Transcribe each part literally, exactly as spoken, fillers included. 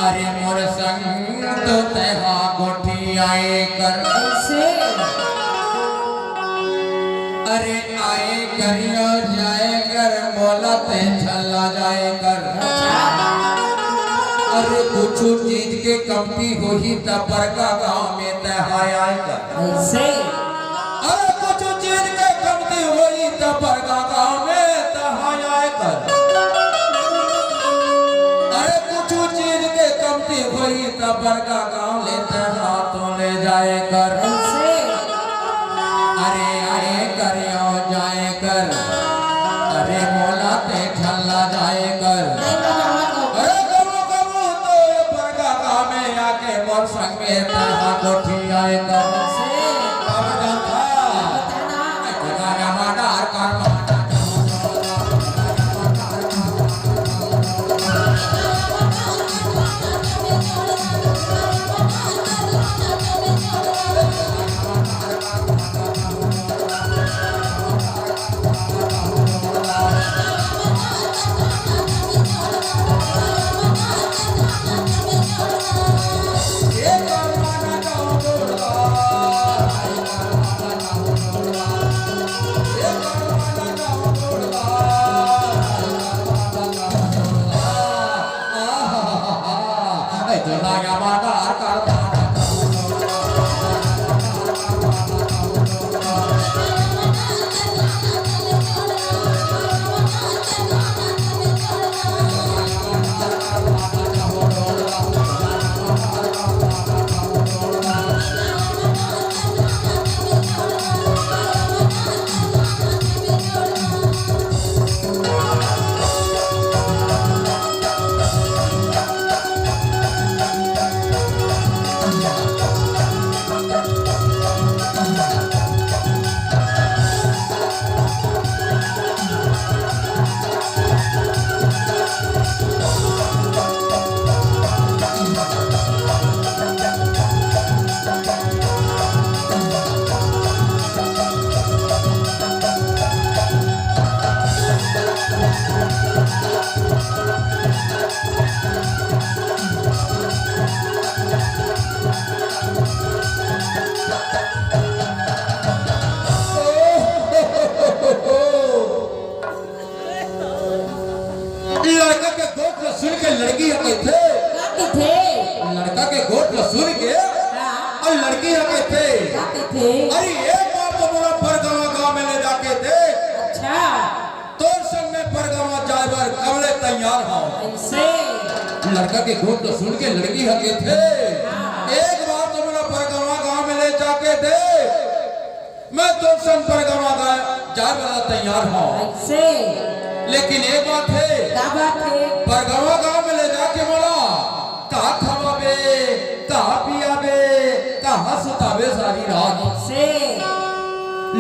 अरे मोर संग तो तेहा गोठियाए कर। ऐसे। अरे आए करियो जाए कर, मोला ते छल्ला जाए कर। अच्छा। अरे कुछु चीज के कमती होही त बड़का गांव में तेहा आए कर। ऐसे। अरे कुछु चीज के कमती होही त बड़का गांव में तेहा आए कर। अरे कुछु चीज के कमती होही त बड़का गांव ले तेहा तो ले जाए कर। ऐसे। अरे आए करियो जाए कर, अरे मोला ते छल्ला जाए कर। नहीं तो जाना तो। अरे कभू कभू तो ये बड़का गांव में आके मोर संग में तेहा गोठियाए कर। ऐसे। बाबा जान था। बताना। लड़का के गोठ ल सुन के लड़की ह कहिथे। का कहिथे? लड़का के गोठ ल सुन के हाँ। अउ लड़की ह कहिथे। का कहिथे? अरे एक बार तो मोला परगवा गांव में ले जाके दे। अच्छा। तोर संग में परगवा जाए बर कब ले तैयार हंव। ऐसे। लड़का के गोठ ल सुन के लड़की ह कहिथे। हाँ। एक बार तो मोला परगवा गांव में ले जाके दे। मैं तोर संग परगवा गांव जाए बर तैयार हंव। ऐसे। लेकिन एक बात हे। का बात हे? परगवा गांव में ले जाके मोला का खवाबे, का पियाबे, कहां सुताबे सारी रात। ऐसे।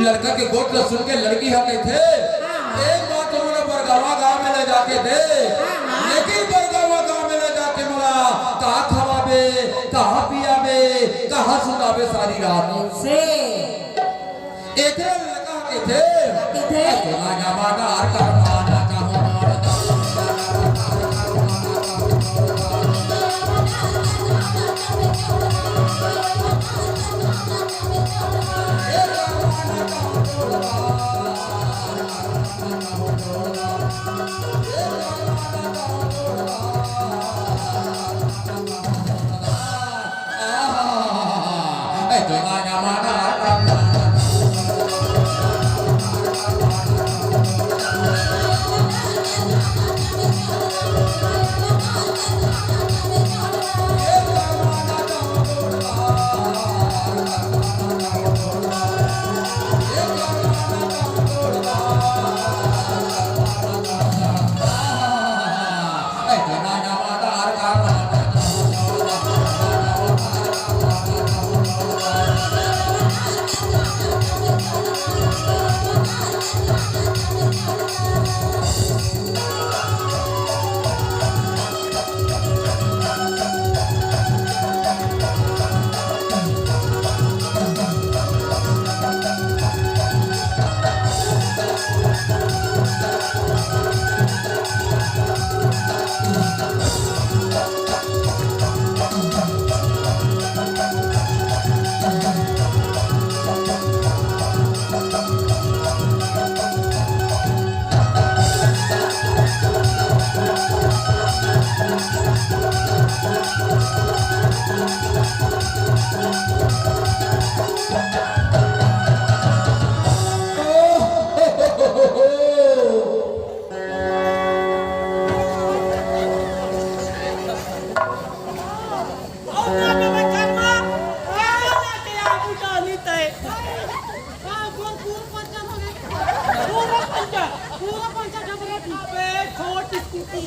लड़का के गोठ ल सुन के लड़की ह कहिथे, हाँ। एक बार तो मोला परगवा गांव में ले जाके दे, हाँ, हाँ। लेकिन परगवा गांव में ले जाके मोला का खवाबे, का पियाबे, कहां सुताबे सारी रात। ऐसे। एखरे लड़का कहिथे, कहिथे?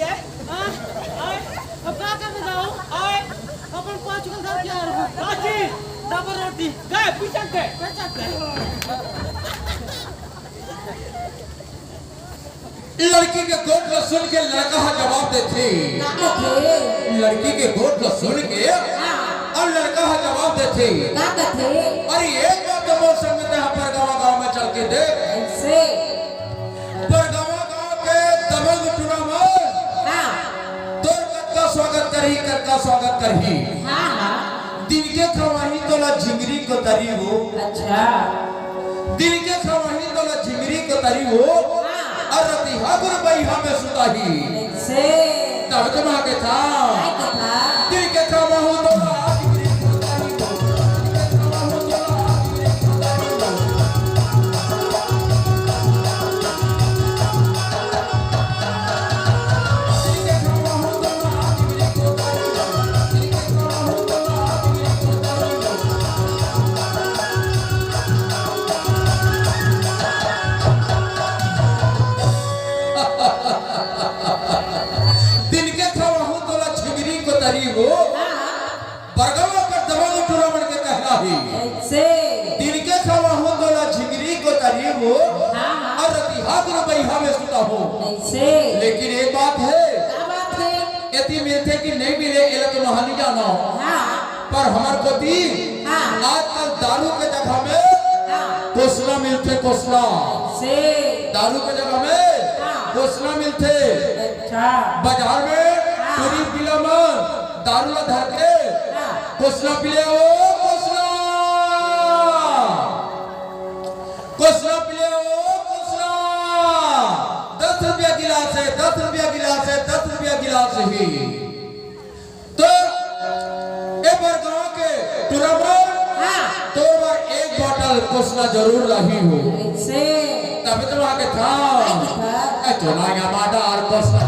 आय, आय, अब का करबे दाऊ? आय, अपन पाँच किलो धर के आ रहा हूँ। काची? डबल रोटी। गए, पीछे गए। पीछे गए। लड़की के गोठ ल सुन के लड़का ह जवाब देथे। का कथे? लड़की के गोठ ल सुन के हाँ। अउ लड़का ह जवाब देथे। का कथे? अरे एक बात तो मोर संग में, तेहा परगवा गांव में चल के देख। कैसे? परगवा गांव के दबंग टूरा मन हाँ। तोर कतका स्वागत करही, कतका स्वागत करही। हाँ, हाँ। दिन के खवाही तोला झिंगरी कोतरी हो। अच्छा। दिन के खवाही तोला झिंगरी कोतरी हो। हाँ। अउ रतिहा गुर बइहा में सुताही। से। तब तो माँ के था। काय कथा? दिन के खवाहू तोला झिंगरी कोतरी हो। दिन के खवाहू तोला झिंगरी कोतरी हो। परगवा कर दबंग टूरा मन के कहना ही। ऐसे। दिन के खवाहू तोला झिंगरी कोतरी हो। हाँ, हाँ। अउ रतिहा गुर बइहा में सुताहू। ऐसे। लेकिन एक बात हे। का बात हे? एती मिलथे कि नहीं मिले, एला तो महूँ नहीं जानो। हाँ। पर हमर कोती हाँ। आजकल दारू के जगह में हाँ। कोसला मिलथे, कोसला। से। दारू के जगह में हाँ। कोसला मिलथे। अच्छा। बाजार में हाँ। टूरी पीला मन दारू ला धर के हाँ। कोसला पी ले, ओ कोसला। कोसला पी ले, ओ कोसला। दस रुपया गिलास हे, दस रुपया गिलास हे, दस रुपया गिलास हे। तो ए बर गांव के टूरा मन हाँ। तो बर एक बोतल कोसला जरूर लाही हो। से। तब तो वहाँ के था। काय कथा? ए चुनाया माडा अउ कोसला।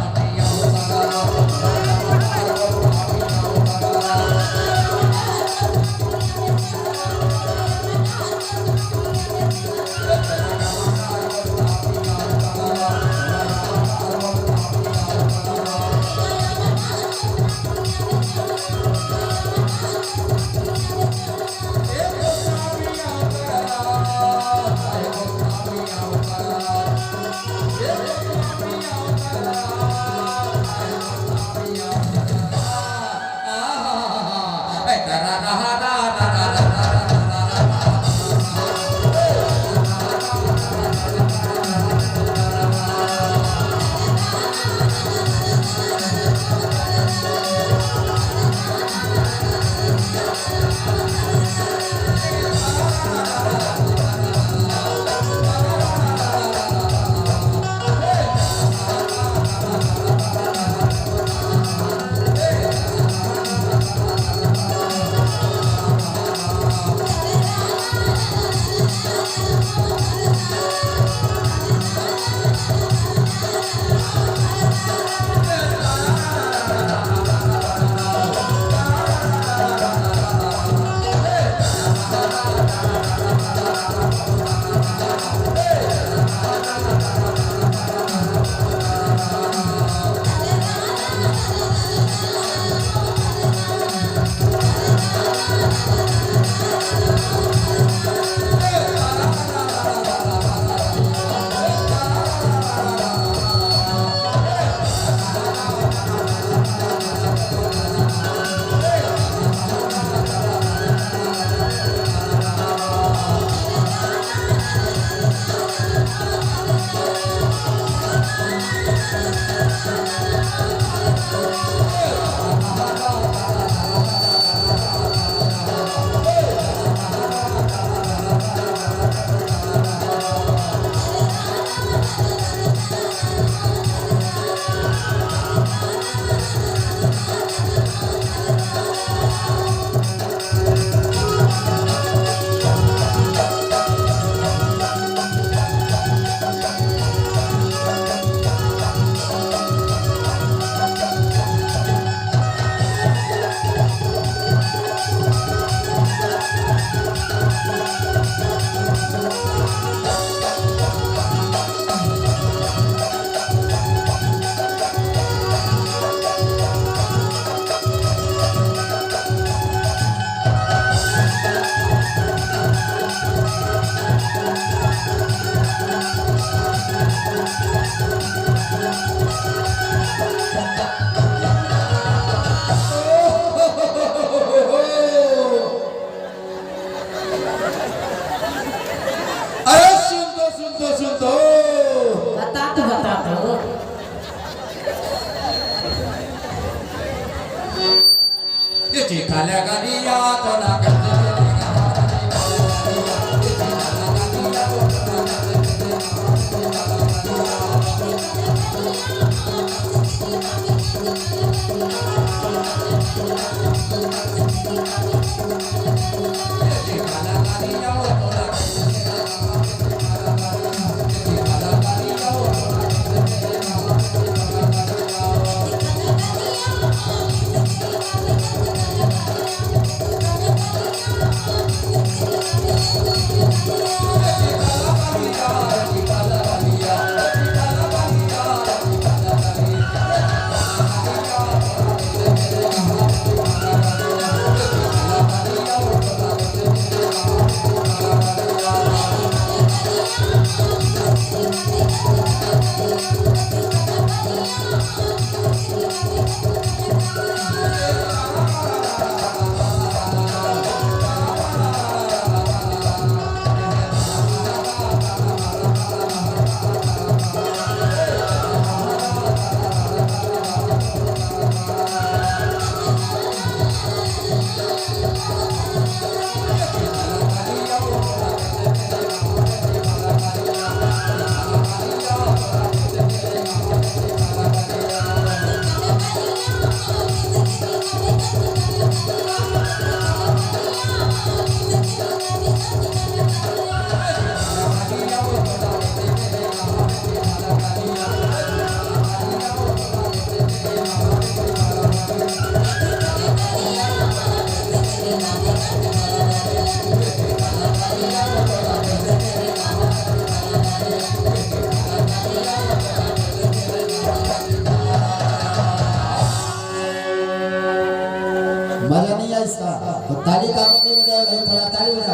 मजा नहीं आया इसका? तो ताली काबर नहीं बजा रहे? थोड़ा ताली बजा।